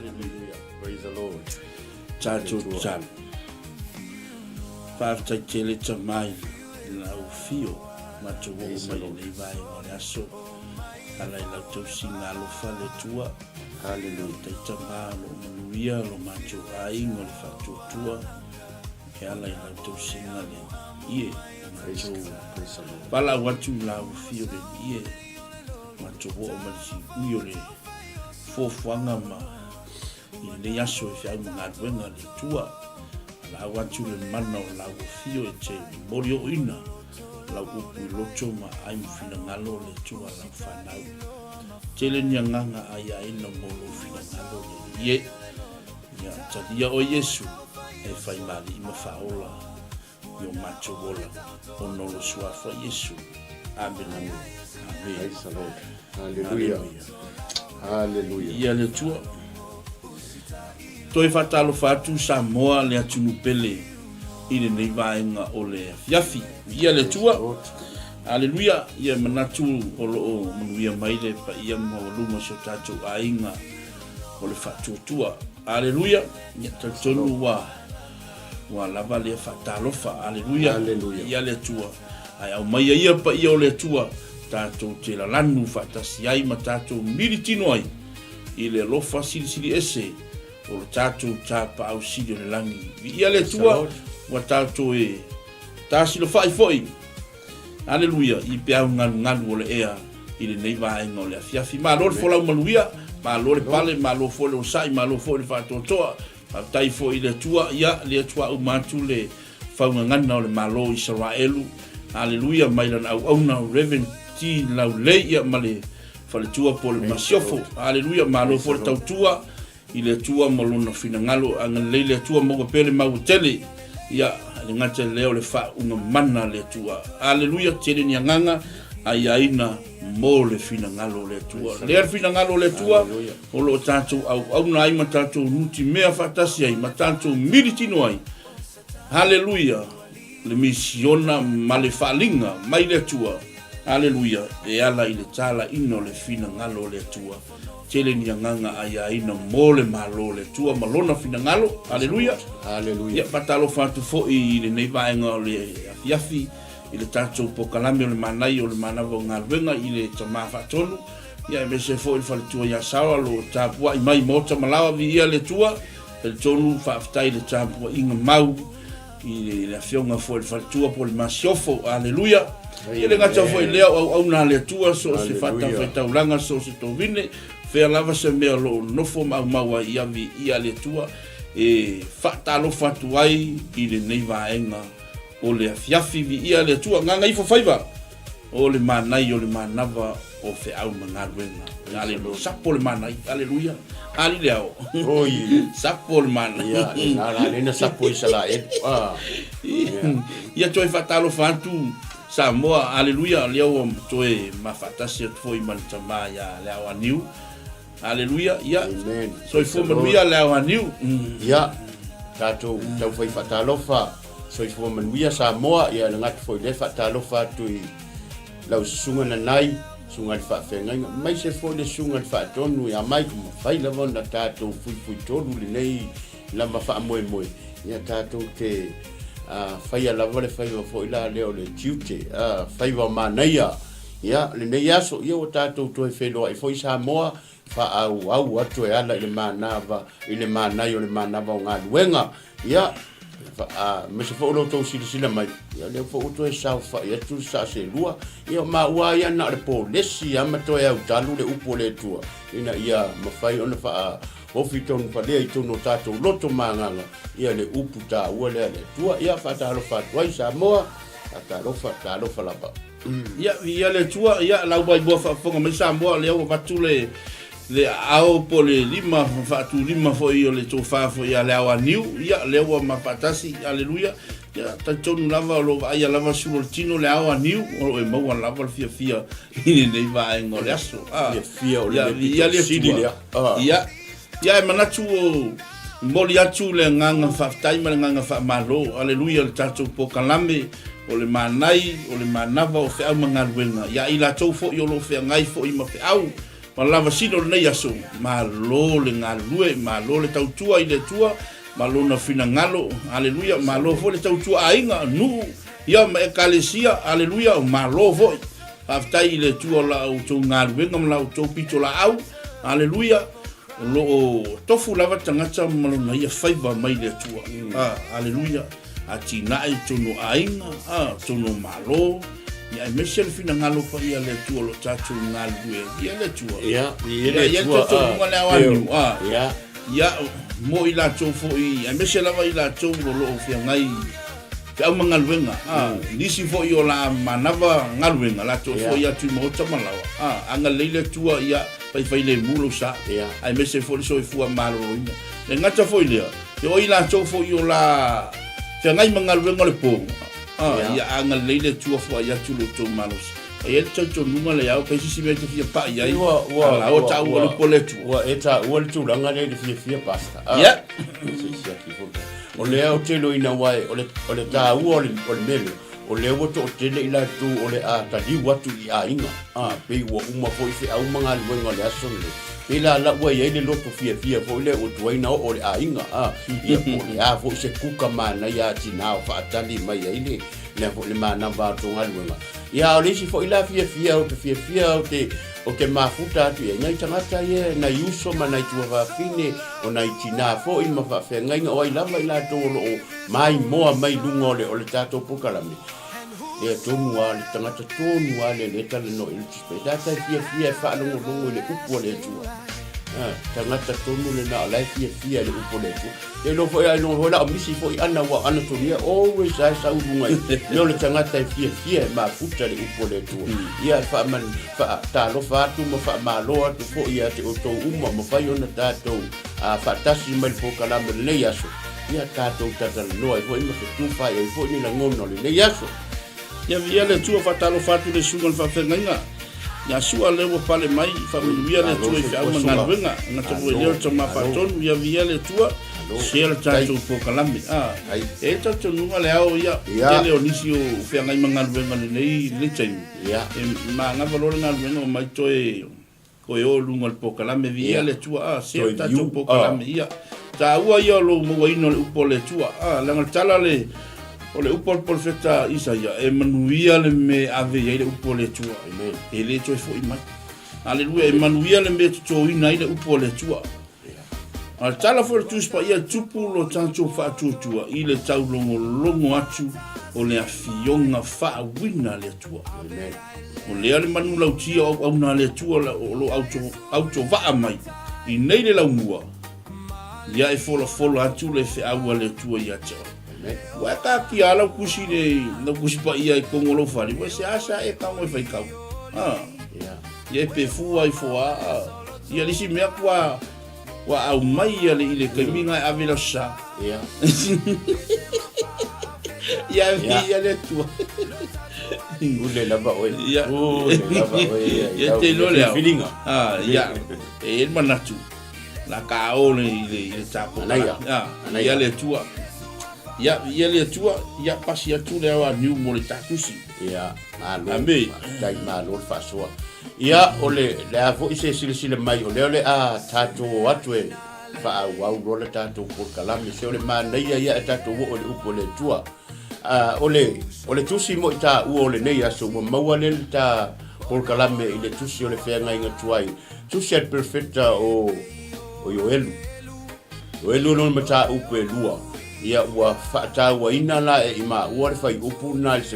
Hallelujah. Praise the Lord. Tatou tatalo. Faafetai tele Tama i lau afio matou oo mai lenei vaega o le aso. Ala i lau tausiga alofa le Atua. Hallelujah. Faafetai Tama o lo o manuia lo matou aiga o le faatuatua e ala i lau tausiga le ie matou valaau atu i lau afio le ie matou oo mai le siui o le fuafuaga ma I lenei aso e feau ma galuega a le Atua, valaau atu le mana o lau afio e te moliooina lau upu i loto ma ai ma finagalo o le Atua lau fanau. Tele ni agaga aiaina mo lou finagalo le Alii e. Ia talia oe Iesu e fai ma Alii ma Faaola i o matou ola, ona o lo Suafa Iesu. Amene. Amene. Praise the Lord. Hallelujah. Hallelujah. Ia le Atua. Toe faatalofa atu Samoa le atunuu pele i lenei vaega o le afiafi. Ia le Atua. Aleluia. Ia manatu o lo o manuia mai le paia maualuga o si o tatou aiga o le faatuatua. Aleluia. Ia talitonu ua Ua lava lea faatalofa. Aleluia. Aleluia. Ia le Atua. Ae aumaia ia paia o le Atua, tatou te lalanu faatasi ai ma tatou militino ai i le alofa silisili ese o le tatou Tapaau Sili o le Lagi. Viia le Atua, ua tatou e tasilofai foi, aleluia, i peau galugalu o le ea i lenei vaega o le afiafi. Malo le folau manuia, malo le pale, malo foi le onosai, malo foi le faatoatoa. Faafetai foi i le Atua, ia, lea tua uma atu le faugagana o le Malo o Isaraelu, Aleluia, mai lana auauna, Rev. T. Laulei, ia, ma le faletua po o le Masiofo, Aleluia, malo foi le tautua i le Atua ma lona finagalo, agalelei le Atua, maua pea le maua tele, ia, e le gata i lea o le faauuga mana a le Atua, Aleluia, tele ni agaga aiaina mo le finagalo o le Atua. Lea le finagalo o le Atua, o lo o tatou auauna ai ma tatou nutimea faatasi ai ma tatou militino ai. Haleluia! Le misiona ma le faaaliga mai le Atua. Haleluia! E ala i le talaiina o le finagalo o le Atua. Tele ni agaga aiaina mo le Malo o le Atua ma Lona finagalo. Haleluia! Haleluia! Ia, faatalofa atu foi i lenei vaega o le afiafi i le tatou pokalame o le manaia o le manava o galuega i le Tama Faatonu. Ia aemaise foi le faletua ia Sarah o lo o tapuai mai i Maota ma Laoa, viia le Atua. Talitonu faafetai i le tapuaiga mau i le afioga foi i le faletua po o le Masiofo. Aleluia. Ia le gata foi lea o auauna a le Atua, so o se fatafaitaulaga, so o se tovine, fea lava se mea o lo o nofo ma aumau ai, ia viia le Atua e faatalofa atu ai i lenei vaega o le afiafi. Viia le Atua. Gagaifo faiva. O le manai o le manava o feau ma galuega. Aleluia. Sapo le manai. Aleluia. Ali le ao. Oi. Sapo le manai. Ia, na la lena sapo i Israel. Ah. Ia toe faatalofa atu Samoa. Aleluia. Lea ua toe mafaatasi atu foi ma le tama ia Le Ao Aniu. Aleluia. Ia. Amen. Soifua manuia Le Ao Aniu. Ia, tatou taufai faatalofa, soifua manuia Samoa, ia le gata foi lea faatalofa atu i lau susuga Nanai, susuga i le faafeagaiga, maise foi le susuga i le faatonu ia Mike, mafai lava ona tatou fuifui tolu lenei lava faamoemoe, ia tatou te faia lava le faiva foi la lea o le tiute, faiva o manaia. Ia, lenei aso, ia ua tatou toe feiloai foi Samoa, faaauau atu e ala i le manava, i le manai o le manava o galuega. Ia, aemaise foi o lo outou silasila mai, ia lea foi ua toe saofai atu le saaselua. Ia, o maua lava ia na o le polesi lava ma toe autalu le upu o le Atua, ina ia mafai ona faaofi tonu falea i totonu o tatou loto ma agaga, ia le upu taua lea a le Atua. Ia, faatalofa atu ai Samoa, faatalofa, talofa lava. Ia, viia le Atua, ia, lau vaimoa faafofoga mai Samoa, lea ua avatu le, le aao po le lima, faatulima foi o le tofa foi ia Leao Aniu, ia, lea ua ma faatasi, aleluia. Ia, talitonu lava o lo o vaaia lava sulu o le tino Leao Aniu, o lo o e maua lava le fiafia i lenei vaega o le aso. Ah, Fiafia o le ia, le viia pito le sili Atua. lea. Ah. Ia, ia e manatu o momoli atu le agaga faafetai ma le agaga faamalo, aleluia, le tatou pokalame, O le manai, o le manava o feau ma galuega, ia i latou foi o lo o feagai foi ma feau. ma lavasina o lenei aso, malo le galulue, malo le tautua i le Atua ma Lona finagalo, aleluia, malo foi le tautua aiga, nuu, ia ma ekalesia, aleluia, malo foi. Faafetai i le Atua o la outou galuega ma la outou pitolaau, aleluia, o lo o tofu lava tagata ma lona ia faiva mai le Atua. Ah, aleluia. Atinae i totonu o aiga, ah, totonu o Malo, ia aemaise le finagalo paia le Atua o lo o tatou galulue ai. Ia le Atua. Ia, ia le Ia Atua. talitonuga le ao aniu, ah. Ia. Ia, mo i latou foi, aemaise lava i latou o lo o feagai feau ma galuega, ah, nisi foi o la manava galuega, latou Ia. foi atu i maota ma laoa, ah, agalelei le Atua, ia, faifai lemu lou sa, Ia. aemaise foi le soifua maloloina. Le gata foi lea, e o i latou foi o la feagai ma galuega o le po, ah, Ia. ia agalelei le Atua foai atu lo outou malosi. E i ai le talitonuga le ao, kai sisi mea e te fia pai ai, Ua, ua, a la o ua, taua ua, le upu a le Atua. Ua e taua le tulaga lea i le fiafia, Pastor. Ah, Ia. se i siaki foi. O lea ou te iloaina aua o le, o le taua o le, o le mea lea, o lea ua toatele i latou o le a taliu atu i aiga. Ah, pei ua uma foi feau ma galuega o le aso lenei. Pei la la ua i ai le loto fiafia foi lea ua tuai ona oo i le aiga. Ah, ia po o le a foi se kuka manaia a tina o faatali mai ai le, lea foi le manava o le tou galuega. Ia, a o le isi foi la fiafia, ou te fiafia, ou te, ou te mafuta atu i ai nai tagata ia, nai uso ma nai tuafafine, o nai tinā foi ma faafeagaiga, o ai lava i latou o lo o maimoa mai i luga o le, o le tatou polokalame. Lea tonu lava, le tagata tonu lava lea, lea e talanoa i le Tusi Paia. Tagata e fiafia e faalogologo i le upu a le Atua. Ah, tagata tonu lena o la e fiafia i le upu a le Atua. E iloa foi, a iloa foi la o misi foi ana ua Anatolia always a sau luga i mea o le tagata e fiafia e mafuta le upu a le Atua. Ia e faaman, faatalofa atu ma faamalo atu foi ia te outou uma mafai ona tatou a, faatasi mai le polokalame o lenei aso. Ia tatou talatalanoa ai foi ma fetufaai ai foi ni lagona o lenei aso. Ia viia le Atua, faatalofa atu i le susuga i le faafeagaiga ia Sua lea ua pale mai, faamanuia le Atua i feau ma galuega, gata foi lea o le tama faatonu, ia viia le Atua, share le tatou polokalame. Ah, e i ai le talitonuga le ao ia, tele o nisi o feagai ma galuega i lenei, lenei taimi, e magava loa le galuega omai toe Koe o luga o le polokalame, viia le Atua, a, sea le tatou polokalame, ia. Taua ia o lou mauaina o le upu a le Atua, a, leaga le tala le, o le upu a le polofeta Isaia, e manuia le mea e ave i ai le upu a le Atua. Amen. E le toe foi mai. Aleluia, e manuia le mea e totoina ai le upu a le Atua. A o le tala foi o le Tusi Paia, tupu lo tatou faatuatua i le taulogologo atu o le afioga faauina a le Atua. Amen. O lea le manulautia o auauna a le Atua o lo autovaa mai i nei le laumua, ia e folafola atu le feau a le Atua ia te oe. Amen. Ua e taatia lau kusi le lau kusi paia i totonu o lou fale, ua e seasea e tago e faitau. Ah. Yeah. Ia e pefua ai foa. Ah. Ia le isi mea kua ua aumai ia le i le taimi na e ave lau sa. Ia. Ia ia le Atua. Ule lava oe. Ia. Ule lava oe. Ia, Ia te iloa le ao. Filifiliga. Ah, ia. E i ai le manatu. La ka o le i le i le tapo. Anaia. Ah, Anaia. ia le Atua. Ia, ia le Atua, ia pasi atu le ao a niu mo le tatusi. Ia, malo. Amei. Faafetai, malo le faasoa. Ia, o le, le a foi se silasila mai, o lea o le a tatou o atu e faaauau loa le tatou polokalame. Se o le manaia ia e tatou oo i le upu a le Atua. Uh, o le, o le tusi mo i tāua o lenei aso, ua maua lea le tā polokalame i le tusi o le feagaiga tuai. Tusi a le perofeta o, o Ioelu. Ioelu lona mataupu e lua. Ia ua faatauaina la e Imaua le fuaiupu lena i le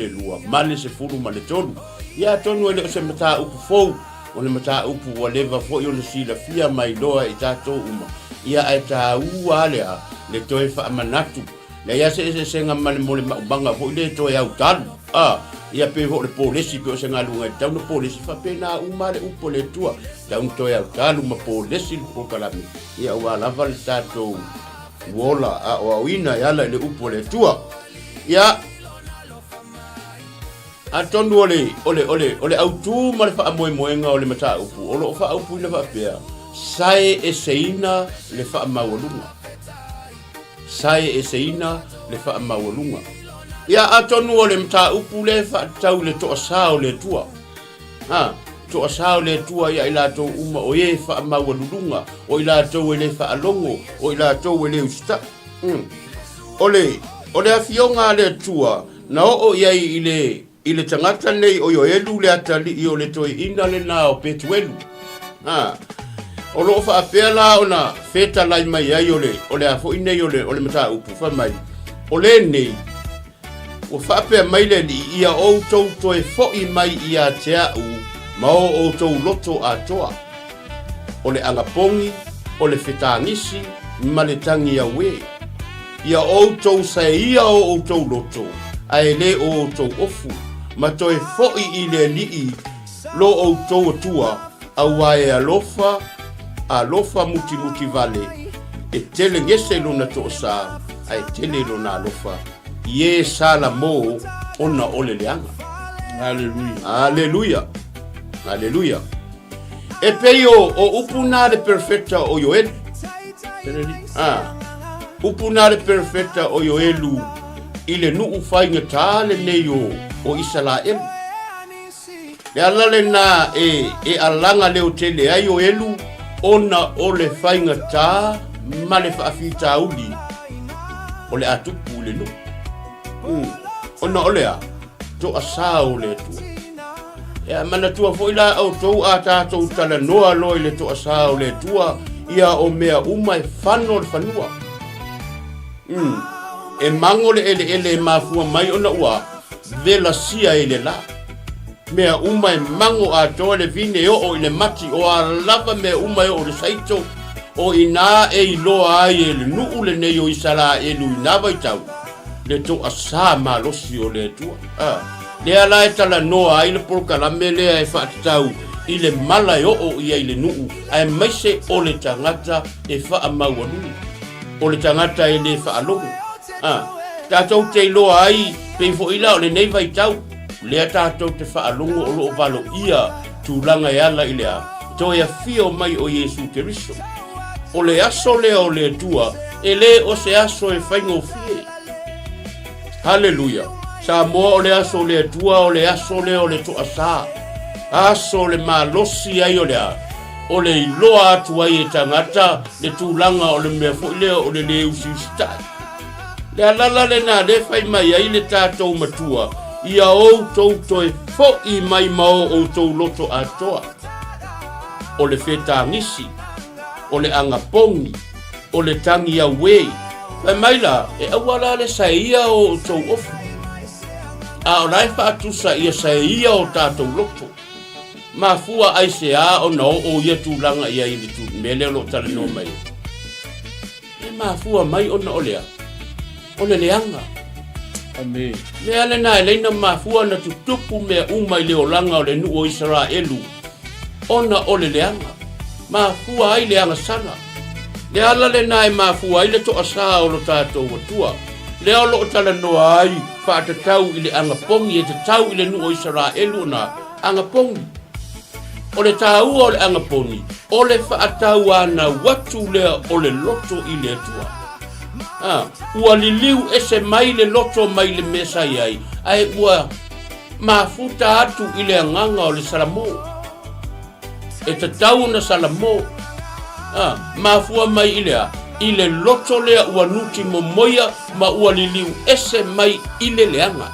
12 ma le 13. Ia atonu e le o se mataupu fou, o le mataupu ua leva foi ona silafia ma iloa e i tatou uma, ia ae taua a le a le toe faamanatu. Leai a se eseesega ma le mo le maumaga foi lea e toe autalu, a, ia pei foi o le polesi pei o se galuega e tatau ona polesi, faapena uma le upu a le Atua, tatau ona toe autalu ma polesi le polokalame, ia aua lava le tatou Ua ola aoaoina e ala i le upu a le Atua. Ia, atonu o le, o le, o le, o le autū ma le faamoemoega o le mataupu, o lo o faaupuina faapea, sae eseina le faamaualuga. Sae eseina le faamaualuga. Ia, atonu o le mataupu lea e faatatau i le toasā o le Atua. Ha. Toasā o le Atua ia i latou uma o e faamaualuluga, o i latou e le faalogo, o i latou e le usitai. Mm. O le, o le afioga a le Atua na oo i ai i le, i le tagata nei o Ioelu le atalii o le toeaina lena o Petuelu. Ha. O loo faapea la ona fetalai mai ai o le, o le a foi nei o le, o le mataupu, fai mai, o lenei, Ua faapea mai le Alii, Ia outou toe foi mai ia te a'u ma o outou loto atoa, o le agapogi, o le fetagisi, ma le tagi auē. Ia outou saeia o outou loto, ae le o outou ofu, ma toe foi i le Alii lo outou Atua, auā e alofa, alofa mutimuti vale, e tele gese lona toasā, ae tele lona alofa. I e Salamo ona o le leaga. Aleluia. Aleluia. Aleluia. E pei o, o upu na le perfecta o Ioelu. Ah, upu na le perfecta o Ioelu i le nuu faigata lenei o, o Isalaelu. Le ala lena e, e alaga leo tele ai o Elu ona o le faigata ma le faafitauli o le a tupu i le nuu. Mm. Ona o le a, toasā o le Atua. Ia manatua foi la outou a tatou talanoa loa i le toasā o le Atua, ia o mea uma e fano le fanua. Mm. E mago le eleele e mafua mai ona ua velasia e le la. Mea uma e mago atoa le vine e oo i le mati, o a lava mea uma e oo i le saito, o inā e iloa ai e le nuu lenei o Isaraelu i nā vaitau, le toasā malosi o le Atua. A, lea la e talanoa ai le polokalame lea e faatatau i le mala e oo i ai le nuu, aemaise o le tagata e faamaualuga, o le tagata e le faalogo. A, tatou te iloa ai, pei foi la o lenei vaitau, lea tatou te faalogo o lo o valoia tulaga e ala i le a, toe afio mai o Iesu Keriso. O le aso lea o le Atua, e le o se aso e faigofie. Haleluia! Samoa o le aso o le Atua, o le aso lea o le toasā. Aso o le malosi ai o le a, o le iloa atu ai e tagata le tulaga o le mea foi lea o le lē usiusitai. Le alala lena lea fai mai ai le tatou Matua, ia outou toe fo'i mai ma o outou loto atoa. O le fetagisi, o le agapogi, o le tagi auē. Fai mai la, e aua la le saeia o outou ofu, a o la e faatusa ia saeia o tatou loto. Mafua aisea ona oo ia tulaga i ai i le mea lea o lo o talanoa mai ai? E mafua mai ona o le a? O le leaga. Amene. Mea lena e leina mafua ona tutupu mea uma i le olaga o le nuu o Isaraelu, ona o le leaga. Mafua ai le agasala. Le ala lena e mafua ai le toasā o lo tatou Atua, lea o lo o talanoa ai faatatau i le agapogi e tatau i le nuu o Isaraelu ona agapogi. O le taua o le agaponi, o le faatauanau atu lea o le loto i le Atua. A, ua liliu ese mai le loto mai le mea sa i ai, ae ua mafuta atu i le agaga o le Salamo. E tatau ona Salamo. A, mafua mai i le a? I le loto lea ua nuti momoia ma ua liliu ese mai i le leaga.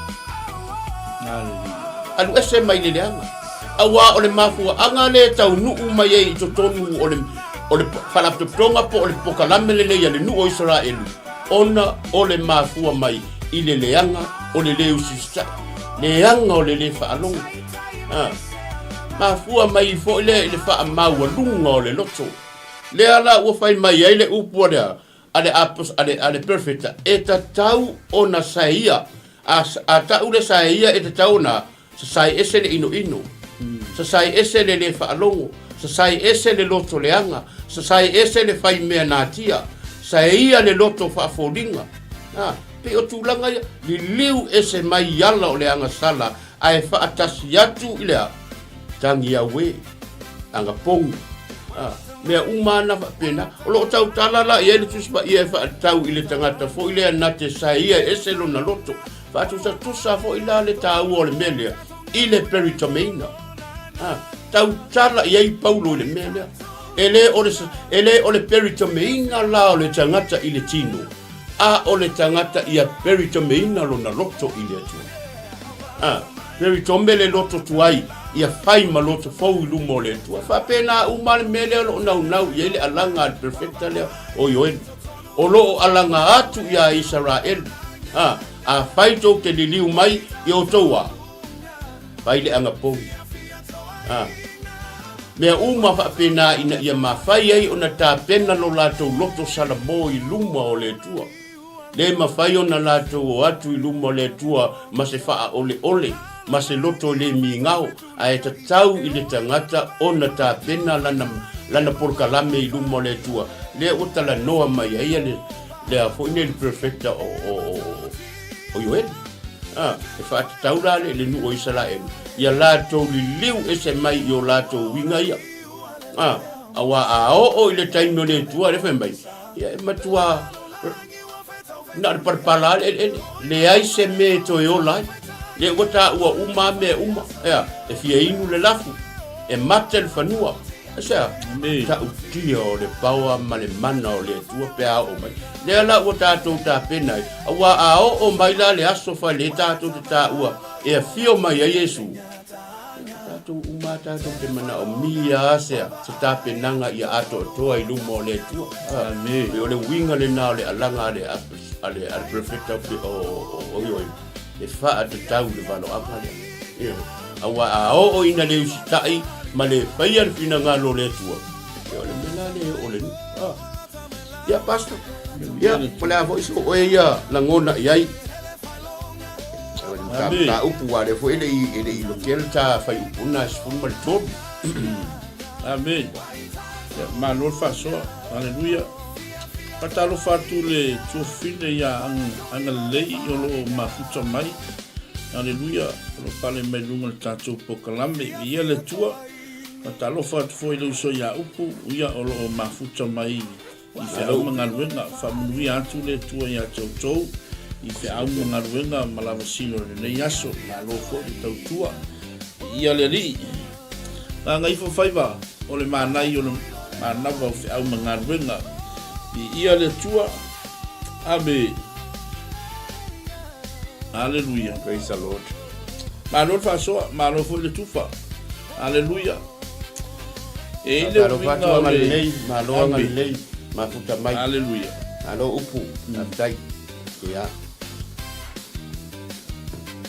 Alu ese mai le leaga. Auā o le mafuaaga lea e taunuu mai ai i totonu o le, o le faalapotopotoga po o le pokalame lenei a le nuu o Isaraelu, ona o le mafua mai i le leaga o le lē usiusitai, leaga o le lē faalogo. A, mafua mai foi lea i le faamaualuga o le loto. Lea la ua fai mai ai le upu a le a, a le, a le, a le perfecta, e tatau ona saeia. A, a ta'u le saeia e tatau ona Sasae ese le inoino, sasae ese le lē faalogo, sasae ese le loto leaga, sasae ese le fai mea natia, saeia le loto faafoliga. A, pei o tulaga ia, liliu ese mai i ala o le agasala ae faatasi atu i le a? Tagi auē, agapogi. A, mea uma lava na faapena. O lo o tautala la i ai le Tusi Paia e faatatau i le tagata foi lea na te saeia ese lona loto. Faatusatusa foi la le taua o le mea lea i le peritomeina. Ha, tautala i ai Paulo i le mea lea. E le o le, e le o le peritomeina la o le tagata i le tino, a o le tagata ia peritomeina lona loto i le Atua. A, peritome le loto tuai, ia fai ma loto fou i luma o le Atua. E faapena uma le mea lea o lo o naunau i ai le alaga a le perfecta lea o Ioeli. O lo o alaga atu iā Isaraelu, a, afai tou te liliu mai i outou a, fai le agapogi. A, mea uma faapena ina ia mafai ai ona tapena lo latou loto salamo i luma o le Atua. Le mafai ona latou o atu i luma o le Atua ma se faaoleole, ma se loto e le migao, ae tatau i le tagata ona tapena lana, lana polokalame i luma o le Atua. Lea ua talanoa mai ai le, lea foi nei le perfecta o, o, o, o Ioeli. Ah, e faatatau la le, le nuu o Isaraelu, ia latou liliu ese mai i o latou uiga ia. Ah, auā a oo i le taimi o le Atua, le fai mai, ia e matua na o le palapala lava le eleele, leai se mea e toe ola ai. Lea ua taua uma lava mea uma, ea, e fia inu le lafu, e mate le fanua. Aisea? Ta'utia o le paoa ma le mana o le Atua pe a oo mai. Lea la ua tatou tapena ai, auā a oo mai la le aso fale tatou te taua e afio mai ai Iesu, ia tatou uma lava tatou te manaomia lava se, se tapenaga ia atoatoa i luma o le Atua. Amene. O le uiga lena o le alaga a le, a le, a le perofeta o, o, o, o, e faatatau i le valoaga lea. Ioe. Aua a oo ina le usitai ma le faia le finagalo o le Atua, ia o le mea la lea e oo le nuu. Ah. Ia, Pastor. Ia, po le a foi so oe ia lagona i ai. Ta upu wa le foi e le i e le i lotea le ta fai upu na 13. Amen. Ia, malo le faasoa. Haleluia. Faatalofa atu le tuafafine ia Agalelei o lo o mafuta mai. Haleluia. O lo o pale mai luga o le tatou polokalame. Viia le Atua. Faatalofa atu foi i le uso ia Upu, ia o lo o mafuta mai i feau ma galuega. Faamanuia atu le Atua ia te outou i feau ma galuega ma lavasino i lenei aso. Malo foi le tautua. Viia le Alii. Gagaifo faiva o le manai o le manava o feau ma galuega. Viia le Atua. Ame. Aleluia. Praise the Lord. Malo le faasoa, malo foi le tufa. Aleluia. E i le uiga o le... Malo agalelei, mafuta mai. Aleluia. Malo upu, faafetai. Ia.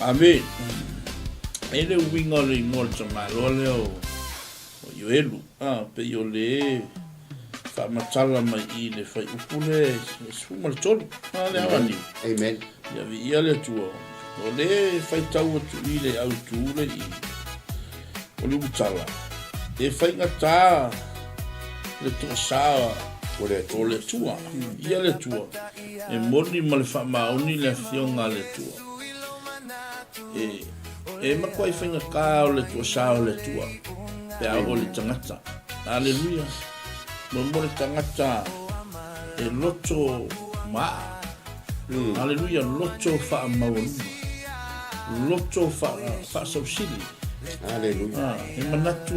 Ame. E le uiga o le igoa o le tamaloa lea o Ioelu, a, pei o le faamatala mai i le fuaiupu le 13, a, le aganiu. Amen. Ia viia le Atua. O le faitau atu i le autu le i o le ulutala, e faigata le toasa o le Atua. O le Atua. Ia le Atua. E moni ma le faamaoni le afioga a le Atua. E, e matuai faigata o le toasa o le Atua pe a oo i le tagata. Aleluia. Mo le tagata e loto maa. Aleluia, loto faamaualuga, loto faasausili. Aleluia. Ah, e manatu,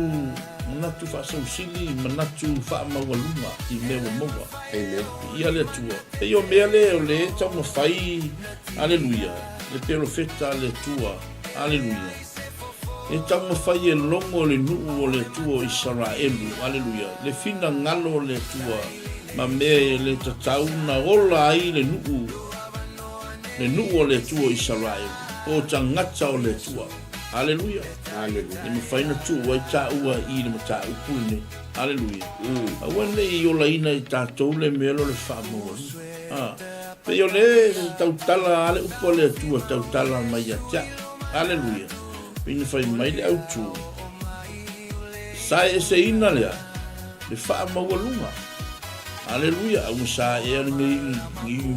manatu faasausili, manatu faamaualuga i mea ua maua. Amen. Ia le Atua. Pei o mea le o le taumafai, aleluia, le perofeta a le Atua, aleluia. E taumafai e logo le nuu o le Atua o Isaraelu, aleluia, le finagalo o le Atua, ma mea e le tatau na ola ai le nuu, le nuu o le Atua o Isaraelu, o tagata o le Atua. Aleluia. Aleluia. E mafai na tuu ai taua i le mataupu lenei. Aleluia. Aua ne i olaina i tatou le mea lea o le faamaualuga. Ah. Pei o le tautala a le upu a le Atua tautala mai ia te au. Aleluia. Pei na fai mai le autu. Saeeseina lea le faamaualuga. Aleluia. Aua saea lenei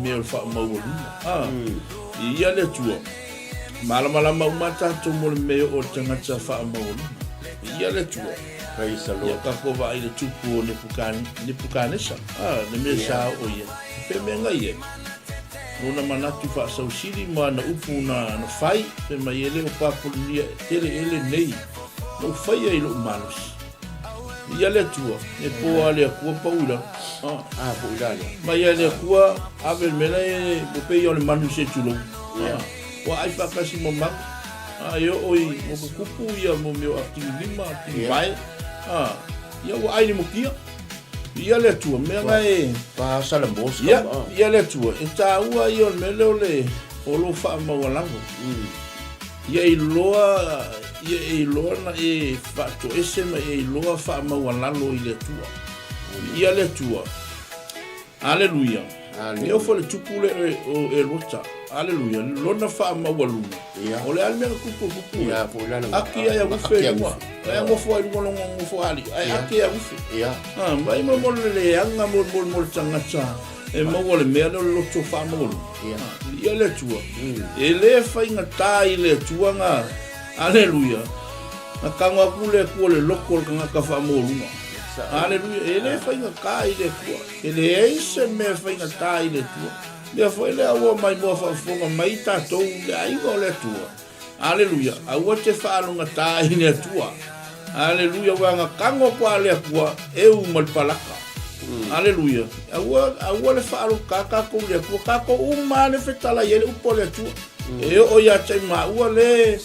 mea o le faamaualuga. Ah. Viia le Atua. Malamalama uma tatou mo le mea o le tagata faamaualuga. Viia le Atua. Praise the Lord. Ia tatou vaai i le tupu o Nepukanesa. Ah, le mea sa oo i ai. Fai mea ngai ai. Lona manatu faasausili ma ana upu na fai, fai mai e le o Papulunia tele ele nei. Na ou faia i lou malosi. Ia le Atua, e po a le Atua pau i lalo. Ah, po i lalo. Ma ia le Atua, ave le mea e po pei o le manu se tulou. Yeah. Ua ai whakasi mo mau. Ah, e o i mo kukupu ia mo meo a tini lima, tini vae. Ah, ia ua ai le mokia. Ia le Atua, mea nga e... Pa sala mos Ia, ia le Atua, e tāua ia o le mea lea o le o lo whaamaualalo. Ia iloa, ia e iloa na e faatoese ma e iloa faamaualalo i le Atua. Ia le Atua. Aleluia. E ofo le tupu le o e Lota. Aleluia. Lona faamaualuga. O le a le mea na tupu tupu. Ia, po i lalo. Aki ai a ufe i luga. Ai a ngofo ai luga longa ngofo ali. Ai aki a ufe. Ia. Ah, mai mo mo le leaga mo mo mo le tagata. E maua le mea lea o le loto faamaualuga. Ia. Ia le Atua. E le faigata i le Atua ga, aleluia, na kago aku le Atua le loko o le tagata faamaualuga. Aleluia. E le faigata i le Atua. E leai se mea e faigata i le Atua. Mea foi lea ua maimoa faafofoga mai tatou le aiga o le Atua. Aleluia. Aua te faalogata i le Atua. Aleluia. Ua gakago kwa le Atua, eu ma le palaka. Aleluia. Aua, aua le faalogata kākou i le Atua. Kākou uma le fetala i ai le upu a le Atua. E oo ia te maua le,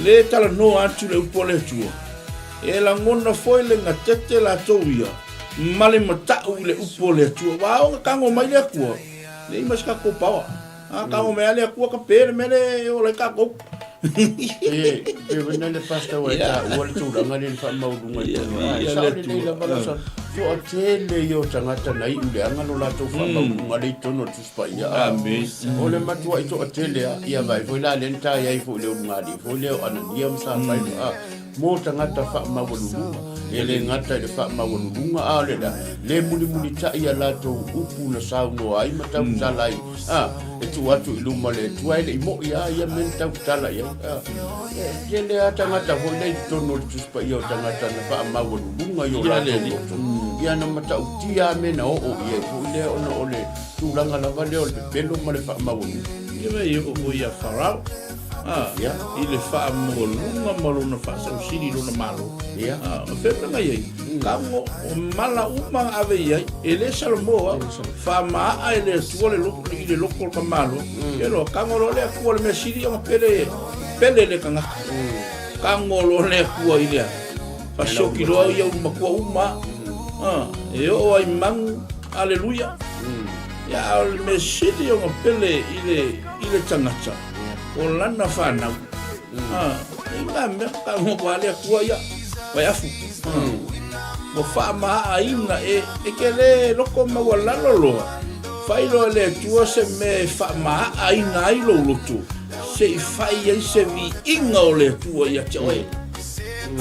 le talanoa atu le upu a le Atua. E lagona foi le gatete latou ia, ma le matau i le upu a le Atua. Ua ao gakago mai le Atua, leai ma se kākou paoa. A ka o mea le Atua ka pe le mea le e ola ai kākou. E, pe wena le pastor wa ta ua le tulaga le le faamaualuga i tonu. Ai, Ia sao le lelei Atua. lava la sa. Toatele ia o tagata na iu leaga lo latou faamaualuga le i tonu o le Tusi Paia. Amen. O le matuai toatele a, ia vaai foi la lea na ta i ai foi le ulugalii foi lea o Anania ma Safaira. Mo tagata faamaualuluga, e le gata i le faamaualuluga, a o le a? Le mulimulitai a latou upu na saunoa ai ma tautala ai, a, e tuu atu i luma o le Atua e le i moʻi a ia mea na tautala i ai. A, e tele lava tagata foi lea i totonu o le Tusi Paia o tagata na faamaualuluga i o latou loto, ia na matautia lava mea na oo i ai foi lea ona o le tulaga lava lea o le pepelo ma le faamaualuluga. Ia me i oo foi ia Farao. A, Ia. i le faamualuga ma lona faasausili i lona Malo. Ia. A, o fea mea na i ai? Kago, o mala uma na ave i ai, e le Salomo au, faamaa e le Atua le loko, i le loko o le ka Malo. Ia loa, kago loa le Atua le mea sili ona pele, pele le tagata. Kago loa le Atua i le a? Fasioki loa ia ulu matua uma. A, e oo ai manu, aleluia. Ia, a o le mea sili ona pele i le, i le tagata, o lana fanau. Ah, i ngā mea ka ngoko a le Atua ia, vaiafu. Ua faamaaina e, e ke le loko maualalo loa, fai loa e le Atua se mea e faamaaina ai lou loto, se i fai ai se viiga o le Atua ia te oe.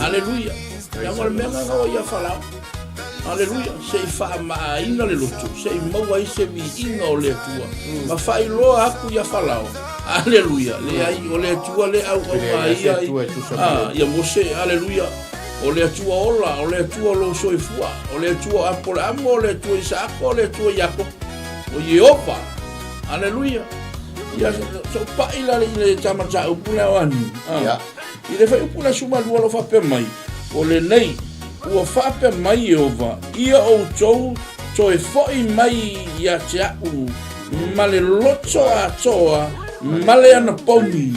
Aleluia. Leaga o le mea lena o ia Farao. Aleluia. Se i faamaaina le loto, se i maua ai se viiga o le Atua, ma faailoa atu ia Farao. Aleluia. Leai, o le Atua le auauna ai ia, ah, ia Mose. Aleluia. O le Atua ola, o le Atua o lou soifua, o le Atua o Apoleamo, o le Atua o Isaako, o le Atua o Iakopo, o Ieova. Aleluia. Ia, so paʻi la le i le tamataupu lea o Aniu. Ah. Yeah. I le fuaiupu le 12 o lo o faapea mai, O lenei, ua faapea mai Ieova, Ia outou toe foi mai ia te a'u ma le loto atoa, ma le anapogi,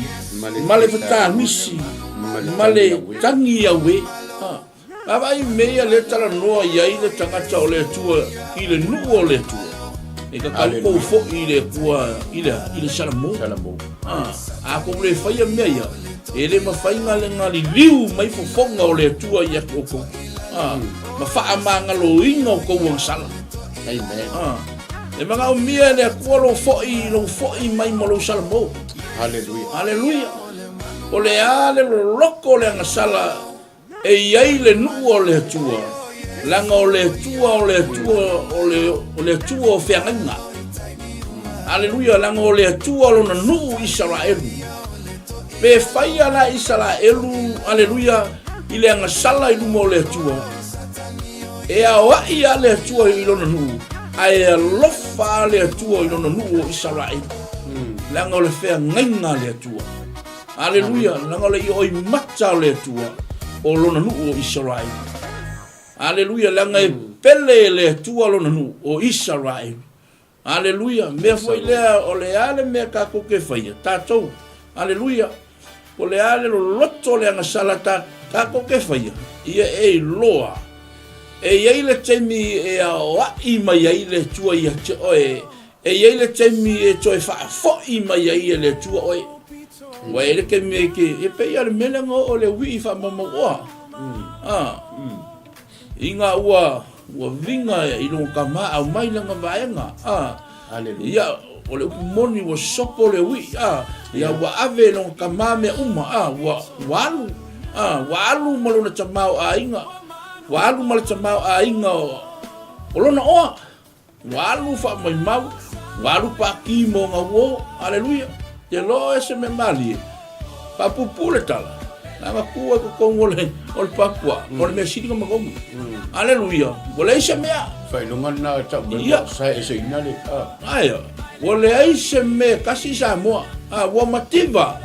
ma le fatamisi, ma le tagi auē. Vaavaai mea ia lea talanoa i ai le tagata o le Atua i le nuu o le Atua. E tatau kou foi i le Atua i le, i le Salamo. Salamo. Ah, a kou le faia mea ia, e le mafai na le galiliu mai fofoga o le Atua ia te outou. Ah, ma faamagaloina o kou agasala. Amen. Ah, e manaomia e le Atua lou foi, lou foi mai ma lou Salamo. Hallelujah. Hallelujah. O le a le loloko o le agasala E i ai le nuu o le Atua, leaga o le Atua o le Atua o le, o le Atua o feagaiga. Aleluia, leaga o le Atua o lona nuu Isaraelu. Pe faia la Isaraelu, aleluia, i le agasala i luma o le Atua, e aoai a le Atua i lona nuu, ae alofa a le Atua i lona nuu o Isaraelu. Leaga o le feagaiga a le Atua. Aleluia, leaga o le ioimata o le Atua. o lona nuu o Isaraelu. Aleluia, leaga e pele e le Atua lona nuu o Isaraelu. Aleluia, mea foi lea o le a le mea tatou te faia, tatou, aleluia, o le a le loloto o le agasala ta, tatou te faia, ia e iloa, e i ai le taimi e aoaʻi mai ai le Atua ia te oe, e i ai le taimi e toe faafoi mai ai e le Atua oe. Ua i ai le taimi e te, e pei lava o le mea lea na oo i le uii faamaumauoa. Ah. Inga ua ua viga i lona tama aumai lana vaega a. Ia o le upu moni ua sopo le uii a. Ia ua ave i lona tama mea uma a ua ua alu a ua alu ma lona tama o aiga ua alu ma le tama o aiga o lona oa. Ua alu faamaimau, ua alu paki mo nga uo, aleluia. Te loa e se mea malie, faapuupuu le tala, leaga tu ai totonu o le, o le papua, o le mea sili na manogi. Aleluia, ua leai se mea. Faailoga lena e tau mai ua saeeseina le, a. Aia, ua leai se mea e tasi i Samoa, a, ua mativa,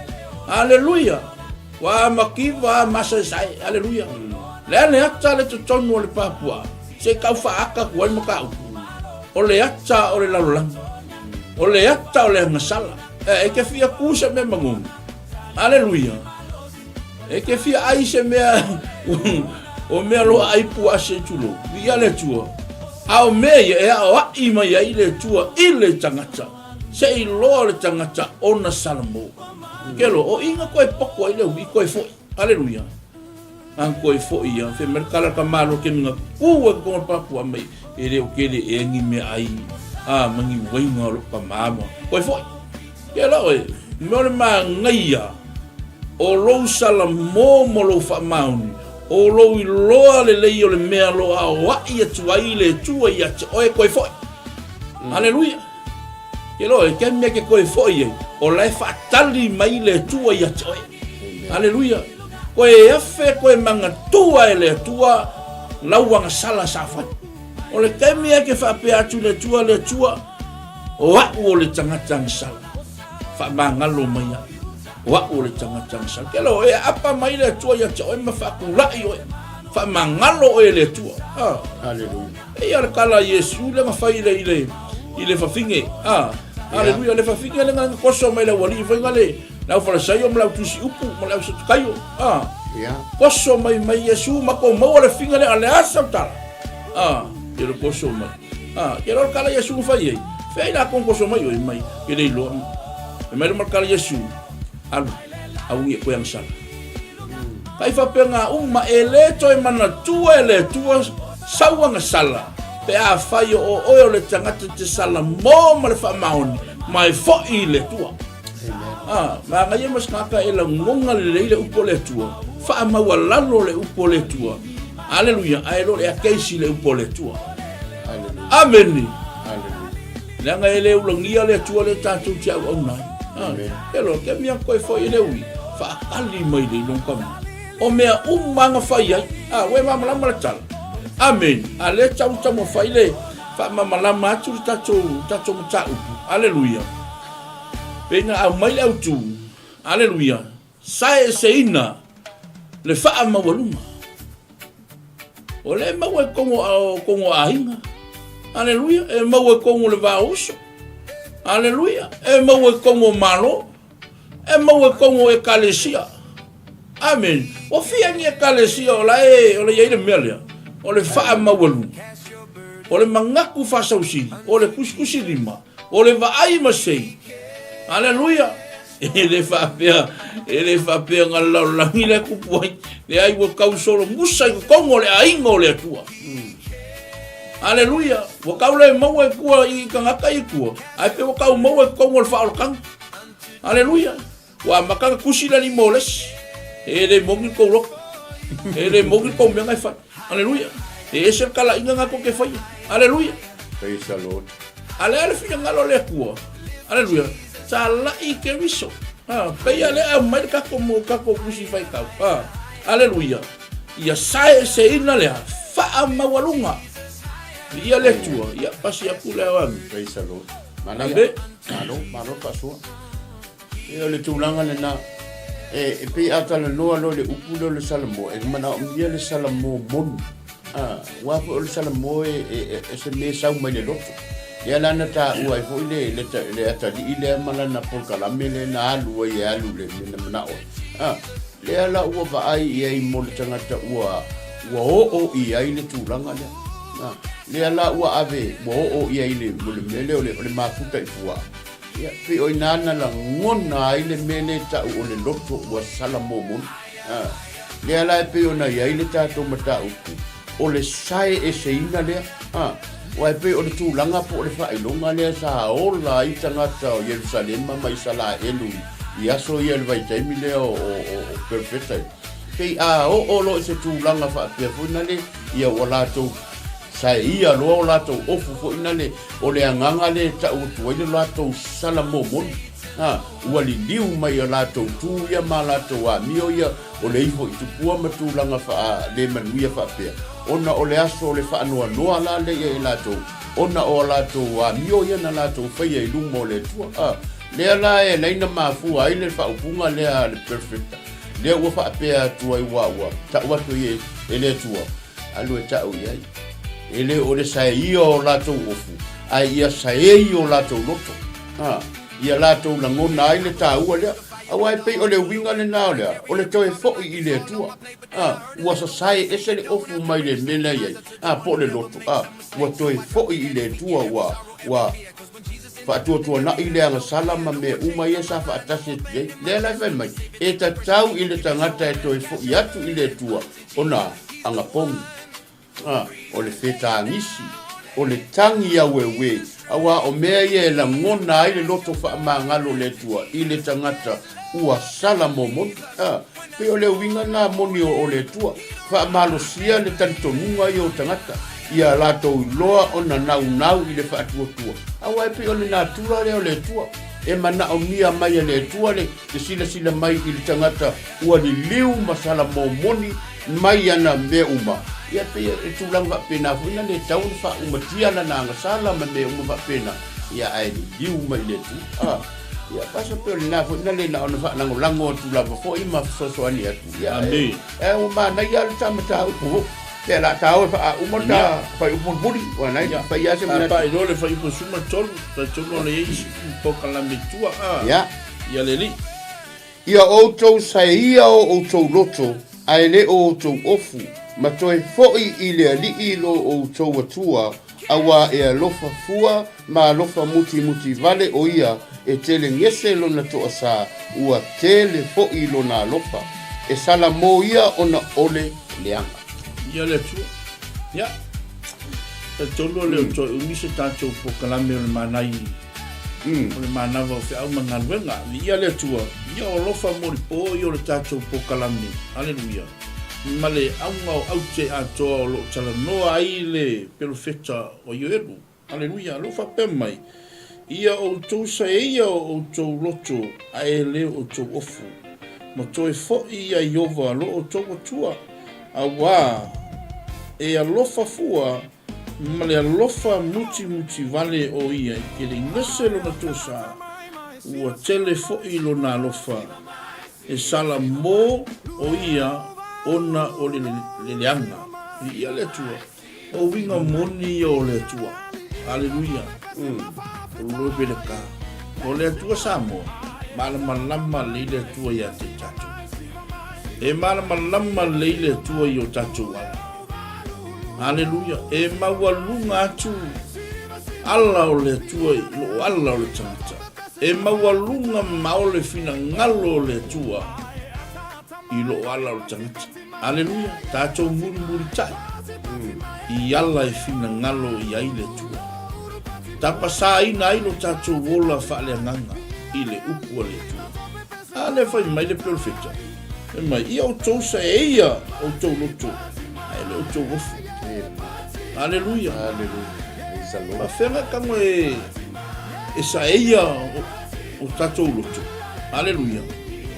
aleluia. Ua mativa a masaesae, aleluia. Le a le ata le totonu o le papua, se i tau faaata atu ai mataupu. O le ata o le lalolagi. O le ata o le agasala. E, e te fia ku se mea magogo. Aleluia. E te fia ai se mea o mea loa ai puaa se tulou. Viia le Atua. A o mea ia e aoai mai ai le Atua i le tagata. Se i loa le tagata ona Salamo. Kelo, o inga koe poko ai le ui, koe foi. Aleluia. Ang koe foi ia, fe mai kala ka malo ke minga ku e konga papua mai, e le o kele e ngi me ai, a mangi wainga o lo ka mama. Koe foi. Kelo e, me ole ma ngaia, o lou Salamo mo lou faamaoni, o lou iloa lelei o le mea loa aoai atu ai le Atua ia te oe koe foi. Aleluia. Ke loa, e ke mea ke koe foi ai, o la e faatali mai le Atua ia te oe. Aleluia. Koe afe, koe mangatua e le Atua, lau agasala sa fai. O le taimi e ke faapea atu le Atua, le Atua, o a'u o le tagata agasala. Faamagalo mai a'u. O a'u o le tagata agasala. Ke loa, e aapa mai le Atua ia te oe ma faatulai oe. Faamagalo oe e le Atua. Ah. Aleluia. Eia le tala a Iesu lea na fai i le, i le, i le fafine. Ah, aleluia, le fafine lea na koso mai le aualii foi na le, le aufalasaio ma le autusi upu ma le ausatukaio. Ah, yeah. Koso mai mai Iesu ma ko maua le fine lea, le asa o tala. Ah, ke le koso mai. Ah, ke le kala Iesu na fai ai. Fea i la kon koso mai oi mai, ke le iloa. E mai le ma kala Iesu, alu, au ngi e koe angsala. Kai faapea uma e le toe manatua e le Atua sau agasala, pe afai o oe o le tagata te sala mo ma le faamaoni, ma e foi i le Atua. Ah, magaia ma se tagata e lagona lelei le upu o le Atua, faamaualalo le upu o le Atua. Aleluia, ae lo le akeisi le upu o le Atua. Ameni. Leaga e le ulagia le Atua le tatou te auauna ai. Ah, e lo, ke mea koe foi e le ui, faakali mai le ilong kama. O mea uma na fai ai. Ah, ue mamalama le tala. Amen. A le tau tau ma fai le faamamalama atu le tatou, tatou mataupu. Aleluia. Peina au mai le autu. Aleluia. Saeseina le faamaualuga. O le maua i kongo o kongo aiga. Aleluia. E maua i kongo le vao uso. Aleluia. E maua i kongo malo. E maua i kongo ekalesia. Amen. O fia ni ekalesia o la e o le iai le mea lea. O le faamaualuga. O le manatu faasausili. O le kusikusi lima. O le vaai ma sei. Aleluia. E le faapea, e le faapea na le lalolagi lea tupu ai. Leai ua tau solo musa i totonu o le aiga o le Atua. Aleluia. Ua tau le maua i tua i tagata i tua. Ae pe ua tau maua i totonu o le faaolataga. Aleluia. Ua amata na tusi le alii mo le isi. E le moni le tou loto. E le moni le tou mea na e fai. Aleluia. E ese le talaiga na tou te faia. Aleluia. Praise the Lord. A le a le finagalo o le Atua. Aleluia. Talai Keriso. Ha, peia le au mai le kako mo kako kusi faitau. Ha, aleluia. Ia saeseina lea, faamaualuga. Ia le Atua, ia pasi aku le au ami. Praise the Lord. Manaia. Malo, malo faasoa. E o le tulaga lena. E pei a talanoa loa i le upu lea o le Salamo, e manaomia le Salamo moni. Aua foi o le Salamo e se mea e sau mai le loto. Lea la na taua ai foi le atalii lea ma lana polokalame lea na alu ai e alu i le mea na manao ai. Lea la ua vaai i ai mo le tagata ua ua oo i ai le tulaga lea. Lea la ua ave ua oo i ai le mea lea o le mafuta i puaa. Ia, pei o i ina na lagona ai le mea lea e tau o le loto ua sala momoli. A, lea la e pei ona i ai le tatou mataupu, o le sae eseina lea. A, aua e pei o le tulaga po o le faailoga lea sa ola ai tagata o Ierusalema ma Isalaelu i aso ia i le vaitaimi lea o, o, o, o perofeta ia. Pei a oo loa i se tulaga faapea foi nale, ia ua latou Saeia loa o latou ofu foi nale o le agaga lea e tau atu ai le latou sala momoli, a ua liliu mai a latou tu ia ma latou amio ia o le ifo i tupua ma tulaga faa le manuia faapea, ona o le aso o le faanoanoa la lea ia i latou, ona o a latou amio ia na latou faia i luma o le Atua. A lea la e alai na mafua ai le faaupuga lea a le Perofeta, lea ua faapea atu ai ua ua tau atu ai e le Atua, Alu e ta'u i ai. E le o le saeia o latou ofu, ae ia saei o latou loto. A, ia latou lagona ai le tāua lea. Aua e pei o le uiga lenā o le a? O le toe fo'i i le Atua. A, ua sasae ese le ofu mai le mea lea i ai, a, po o le loto, a, ua toe fo'i i le Atua, ua, ua faatuatuana'i le agasala ma mea uma ia sa faatasi atu i ai. Lea la e fai mai, e tatau i le tagata e toe fo'i atu i le Atua, Ona agapogi, a, o le fetagisi, o le tagi aueue, auā o mea ia e lagona ai le loto faamagalo o le Atua i le tagata ua sala momoli. A, pei o le uiga lena moni o le Atua, faamalosia le talitonuga ia o tagata, ia latou iloa ona naunau i le faatuatua, auā e pei o le natura lea o le Atua, e manaomia mai e le Atua le silasila mai i le tagata Ua liliu ma sala momoni mai ana mea uma, ia pei e tulaga faapena foi na le tatau ona faaumatia lana agasala ma mea uma faapena, ia ae liliu mai i le Atua. A, ia basa pei o lena foi na le na ona faalagolago atu lava foi ma fesoasoani atu, ia ae, ae ua manaia lava le ta mataupu foi. Pe la ta o e faauma le ta fuaiupu mulimuli, ua na e fai lava se manatu. A paʻi loa le fuaiupu 13, talitonu o le i ai isi polokalame i tua, a, ia le alii. Ia outou saeia o outou loto, ae le o outou ofu, ma toe foʻi i le Alii lo outou Atua, auā e alofa fua ma alofa mutimuti vale ʻo ia, e tele gese lona toasā, ua tele foʻi lona alofa. E salamo ia ona ʻole leaga. Ia le Atua. Ia. Talitonu o le o toe umi se tatou polokalame o le Manai. O le manava o feau ma galuega. Viia le Atua, ia o alofa molipo ia o le tatou polokalame. Aleluia. Ma le auga o aute atoa o lo o talanoa ai le pelofeta o Ioelu. Aleluia. O lo o faapea mai, Ia outou saeia o outou loto ae le o outou ofu, ma toe foʻi ia Ieova lo outou Atua, auā e alofa fua Ma le alofa mutimuti vale o ia i Kelegese lona tosa, ua tele foi lona alofa, e sala mo o ia ona o le leaga. Viia le Atua, o uiga moni ia o le Atua. Aleluia. O Lobeleka. O le Atua Samoa, malamalama lelei le Atua ia te tatou. E malamalama lelei le Atua i o tatou ala. Aleluia. E maualuga atu ala o le Atua i loo ala o le tagata. E maualuga mamao le finagalo o le Atua i loo ala o le tagata. Aleluia. Tatou mulimulitai i ala e finagalo i ai le Atua. Tapasaina ai lo tatou ola faaleagaga i le upu a le Atua. A lea fai mai le perofeta, fai mai, Ia outou saeia outou loto, ae le outou ofu. Aleluia. Faafeaga tago e, e saeia o, o tatou loto. Aleluia.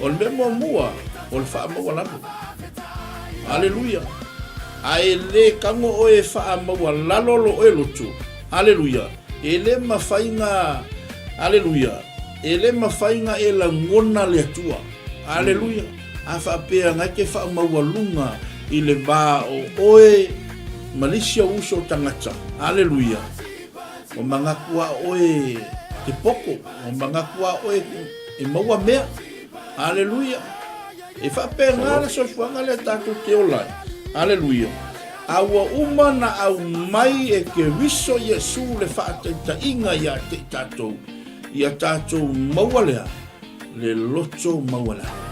O le mea muamua, o le faamaualalo. Aleluia. A e le tago oe e faamaualalo lo oe loto. Aleluia. E le mafai na, aleluia, E le mafai na e lagona le Atua. Aleluia. A faapea na e te faamaualuga i le va o oe ma le isi ou uso tagata. Aleluia. Ua manatu a oe te poto, ua manatu a oe e maua mea. Aleluia. E faapena le soifuaga lea tatou te ola ai. Aleluia. A ua uma na aumai e Keriso Iesu le faataitaiga ia te i tatou, ia tatou maua lea le loto maualalo.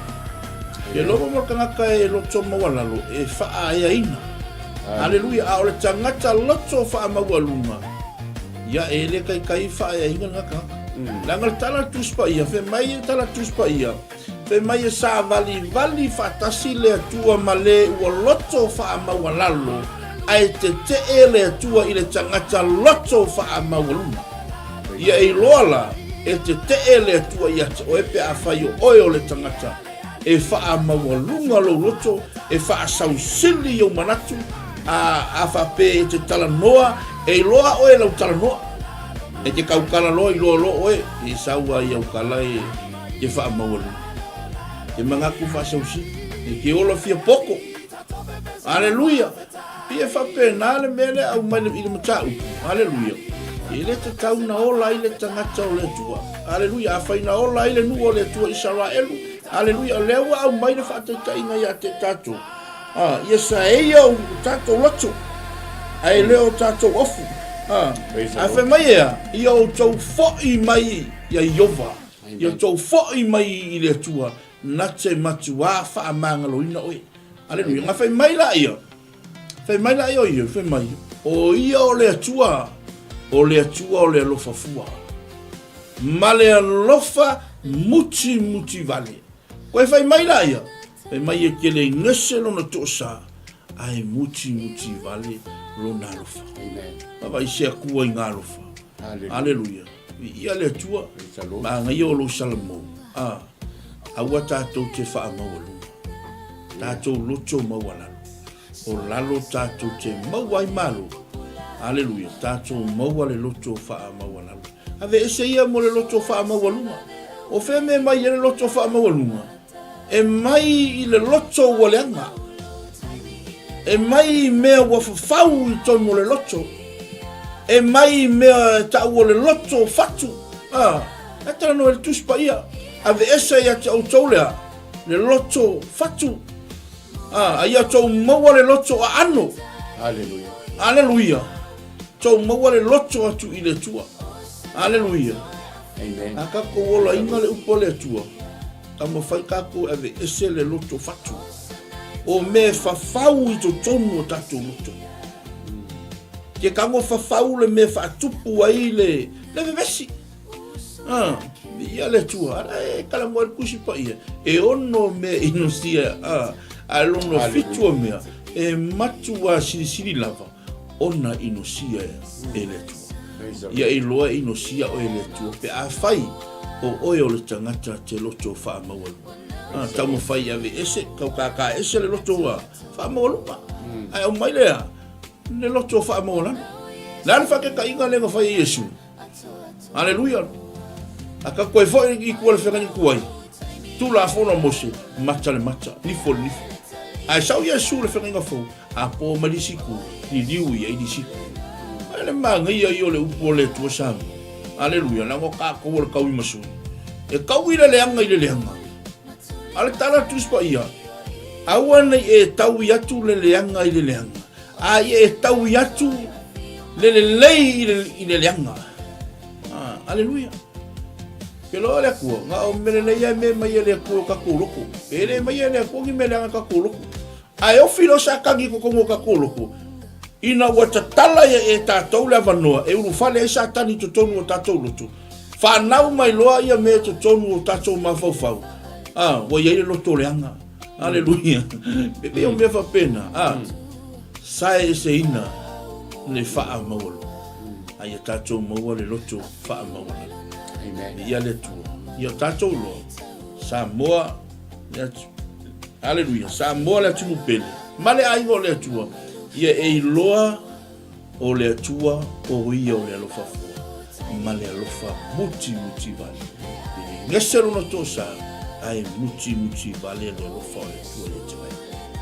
Ke loma mo le tagata e loto maualalo e faaeaina. Aleluia. A o le tagata loto faamaualuga, ia e le taitai faaeaina lena tagata. Leaga le tala a le Tusi Paia, fai mai le tala a le Tusi Paia, Fai mai e savalivali faatasi le Atua ma le ua loto faamaualalo, ae tetee le Atua i le tagata loto faamaualuna. Ia e iloa la, e tetee le Atua ia te oe pe afai o oe o le tagata e faamaualuga lou loto, e faasausili i ou manatu, a, a faapea e te talanoa, e iloa oe lau talanoa. E te tautala loa iloa loa oe, e sau a i au tala e Te faamaualuga. Te manatu faasausili. E te ola fia poto. Aleluia. Pei e faapena le mea lea aumai i le mataupu. Aleluia. E le tatau na ola ai le tagata o le Atua. Aleluia. Afai na ola ai le nuu o le Atua Isaraelu. Aleluia. O lea ua aumai le faataitaiga ia te tatou. Ah, ia saeia o tatou loto, ae le o tatou ofu. Ah, a fai mai ea, ia outou foi mai ia Iova. Ia outou foi mai i le Atua, na te matuā faamagaloina oe. Aleluia. Na fai mai laia, fai mai laia o ia, fai mai, o ia o le Atua, o le Atua o le alofa fua. Ma le alofa mutimuti vale. Koe fai mai laia, fai mai e tele gese lona toosā, ae mutimuti vale lona alofa. Amen. Vaavaai se Atua i ngā alofa. Aleluia. Viia le Atua, manaia o lou Salamo. A, aua tatou te faamaualuga. Tatou loto maualalo. O lalo tatou te maua ai malo. Aleluia, tatou maua le loto faamaualalo. Aveese ia mo le loto faamaualuga. O fea mea mai ai le loto faamaualuga? E mai i le loto ua leaga. E mai i mea ua fafau i tonu o le loto. E mai i mea e ta'u o le loto fatu. A, e talanoa i le Tusi Paia. Aveese ia te outou lea, le loto fatu. A, a ia tou maua le loto aano. Aleluia. Aleluia. Tou maua le loto atu i le Atua. Aleluia. Amen. A tatou olaina le upu a le Atua, taumafai tatou e aveese le loto fatu. O mea e fafau i totonu o tatou loto. Ke tago fafau le mea faatupu ai le, le vevesi. Ah, ia le Atua, ala e talanoa i le Tusi Paia, e ono mea inosia, ah, a lono fitu o mea, e matua silisili lava. ona inosia e le Atua. Ia iloa e inosia oe e le Atua pe afai o oe o le tagata te loto faamaualuga. Ah, taumafai e aveese, taukākā ese le loto ua faamaualuga. Ae aumai lea le loto faamaualalo. Le a le faataitaiga lea na fai e Iesu? Aleluia. A ka koe foi i tua le feagaiga tuai, Tulafono a Mose, mata le mata, nifo le nifo. Ae sau Iesu le feagaiga fou, a po mai le isi itu, liliu ia i le isi itu. Ae le manaia ia o le upu o le Atua Samoa. Aleluia, leaga o tatou o le tauimasui. E taui le leaga i le leaga. A le tala a le Tusi Paia, aua ne i e taui atu le leaga i le leaga, a ia e taui atu le lelei i le, i le leaga. Ah, aleluia. Ke loa le Atua, na o mea lelei ae mea mai e le Atua o tatou loko. E le mai e le Atua ni mea leaga tatou loko. Ae ofi loa Satani i totonu o tatou loto, ina ua tatala ia e tatou le avanoa e ulufale ai Satani i totonu o tatou loto, fanau mai loa ia mea i totonu o tatou mafaufau, a, ua i ai le loto leaga. Aleluia. E pei o mea faapena, a, saeeseina le faamaualuga, a ia tatou maua le loto faamaualalo. Amen. Viia le Atua. Ia tatou loa, Samoa, Aleluia, Samoa le atunuu pele, ma le aiga o le Atua, ia e iloa o le Atua o ia o le alofa fua, ma le alofa mutimuti vale. E le gese lona tosa, Ae mutimuti vale le alofa o le Atua ia te oe.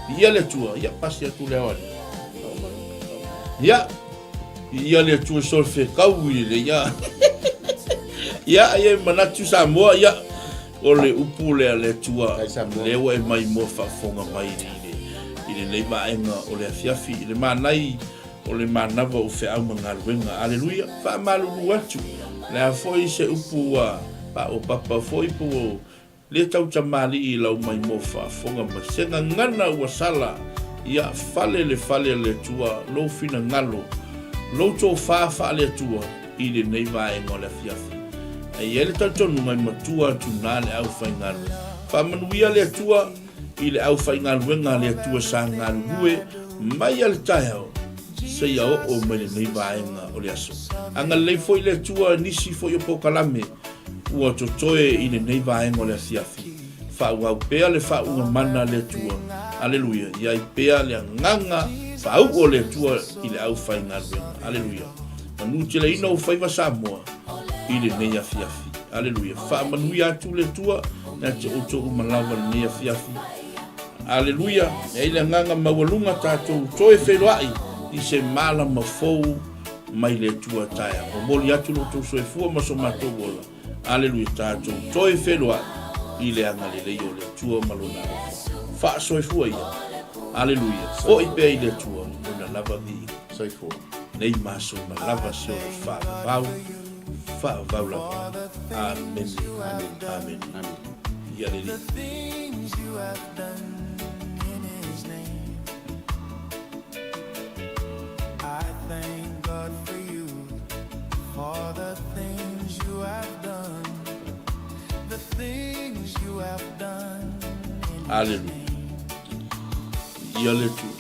Viia le Atua, ia pasi atu le ao a le. Ia, viia le Atua so le fekau i le ia. Ia, ia manatu Samoa, ia, o le upu lea le Atua, lea ua e mai moa faafofoga mai i le, i lenei vaega o le afiafi, i le manai o le manava o feau ma galuega. Aleluia! Faamalulu atu, le a foi se upu ua paopapa foi po ua le tautamalii i lau maimoa faafofoga mai se gagana ua sala, ia fale le fale a le Atua lou finagalo, lou tofa faale-Atua i lenei vaega o le afiafi. Ae i ai le talitonuga i matua atu na le aufaigaluega. Faamanuia le Atua i le aufaigaluega a le Atua sa galulue mai a le taeao seia oo mai lenei vaega o le aso. Agalelei foi le Atua i nisi foi o polokalame ua totoe i lenei vaega o le afiafi. Faaauau pea le faauuga mana a le Atua. Aleluia! I ai pea le agaga faauu o le Atua i le aufaigaluega. Aleluia! Manuteleina ou faiva Samoa i lenei afiafi. Aleluia! Faamanuia atu le Atua ia te outou uma lava lenei afiafi. Aleluia! E ai le agaga maualuga tatou toe feiloai i se malama fou mai le Atua taeao. Momoli atu lo outou soifua ma so matou ola. Aleluia! Tatou toe feiloai i le agalelei o le Atua ma Lona alofa. Faasoifua ia. Aleluia! Foi pea i le Atua Lona lava viiga. Soifua. Nei maso ma lava se olo faavavau, faavavau lava. Amene. Amene. Amene. Ia le Alii. Aleluia. Ia le Atua.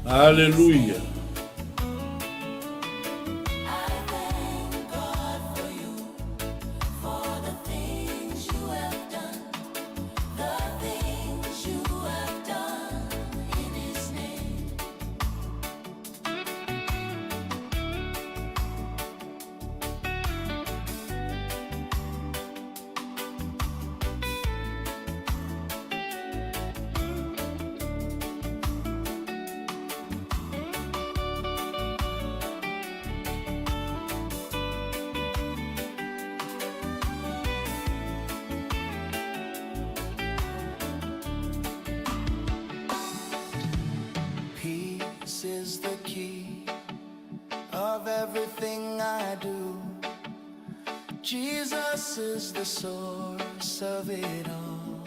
Aleluia. Peace is the key of everything I do. Jesus is the source of it all.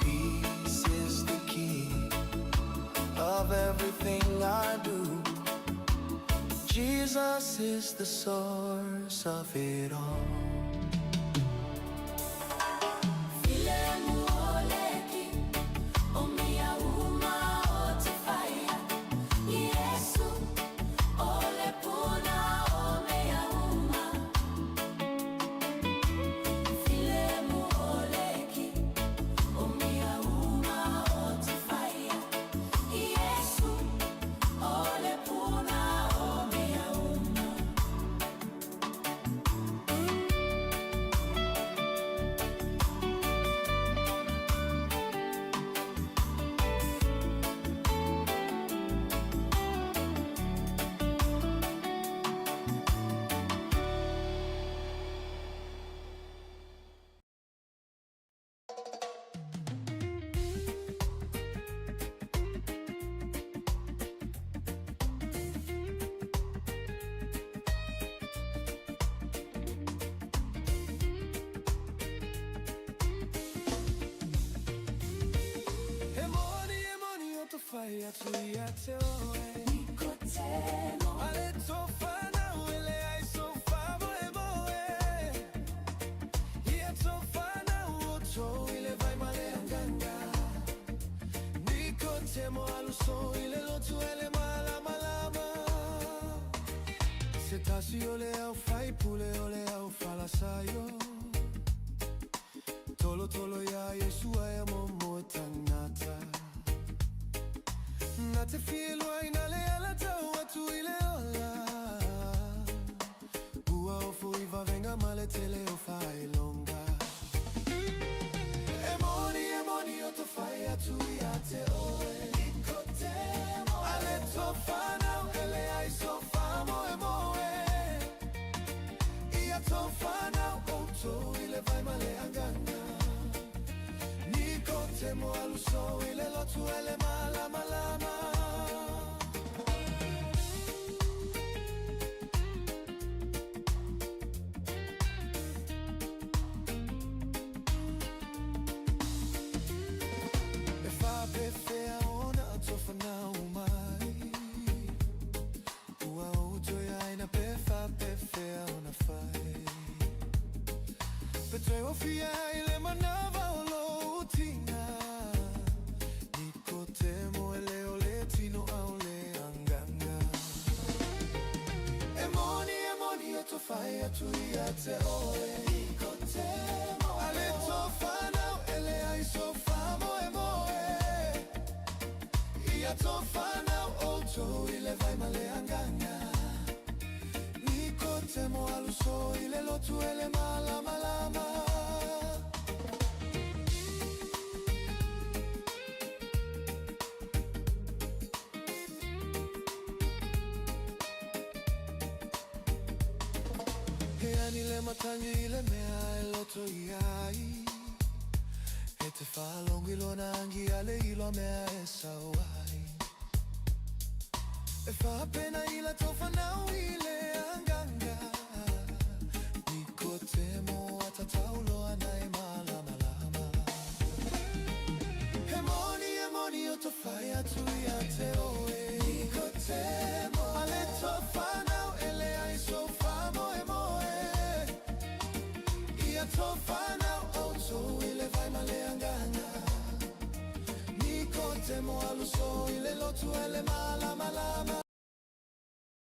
Peace is the key of everything I do. Jesus is the source of it all. Na te filuaina le ala tau atu i le ola. Ua ofo i vavenga ma le tele o faailoga. E moni, e moni o tofai atu ia te oe. A le tofanau e leai so faamoemoe. Ia tofanau outou i le vai ma le agaga. Nikotemo aluso i le lotu e le malamalama. E faapefea ona tofanau mai. Ua ou toe aina pe faapefea ona fai. Pe toe ofia i le manava o lou tina. Nikotemo e le o le tino a o le agaga. E moni, e moni o tofai atu ia te oe. A le tofanau e leai so faamoemoe. Ia tofanau outou i le vai ma le agaga. Nikotemo aluso i le lotu e le malamalama. He ani le matangi i le mea e loto i ai. E te faalogo i lona agi a le iloa mea e sau ai. E faapena i la tofanau i le agaga. Nikotemo atatauloa na e malamalama. He moni, e moni o tofai atu ia te oe. Nikotemo. A le tofanau e leai so faamoemoe. Ia tofanau outou i le vai ma le agaga. Nikotemo aluso i le lotu e le malamalama.